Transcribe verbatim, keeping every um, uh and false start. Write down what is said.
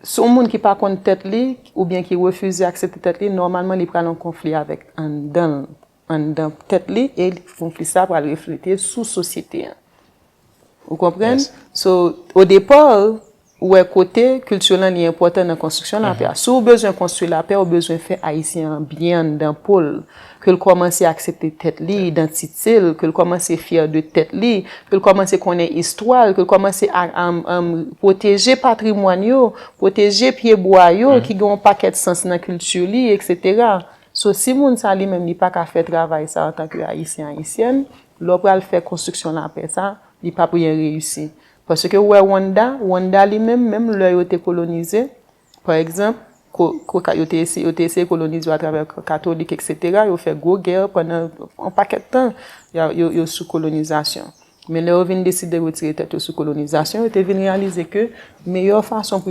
Si yon moun ki pa konn tèt li, oubyen ki refize aksepte tèt li, nòmalman li pral an konfli avèk anndan l, anndan tèt li, e konfli sa pral reflete sou sosyete an. Ou konprann? So, o depa, ou wè kote kilti lan li enpòtan nan konstriksyon lapè a. Si w bezwen konstwi lapè, ou bezwen fè Ayisyen an byen anndan po l, ke l kòmanse aksepte tèt li, idantite l, ke l kòmanse fyè de tèt li, ke l kòmanse konnen istwa l, ke l kòmanse a, a, a, pwoteje patrimwàn yo, pwoteje pyebwa yo, ki gen yon pakèt sans nan kilti li, etsetera. So, si moun sa li menm, li pa ka fè travay sa antanke Ayisyen, Ayisyèn, lè w pral fè konstriksyon lapè sa, li p ap byen reyisi. Paske ou wè Rwanda, Rwanda li menm, menm lè yo te kolonize, pa egzanp, ko, ko, ka- yo te eseye, yo te eseye kolonize yo atravè katolik, etsetera, yo fè gwo gè pandan yon pakèt tan, yo, yo, yo sou kolonizasyon. Men lè yo vin deside retire tèt yo sou kolonizasyon, yo te vin reyalize ke meyè fason pou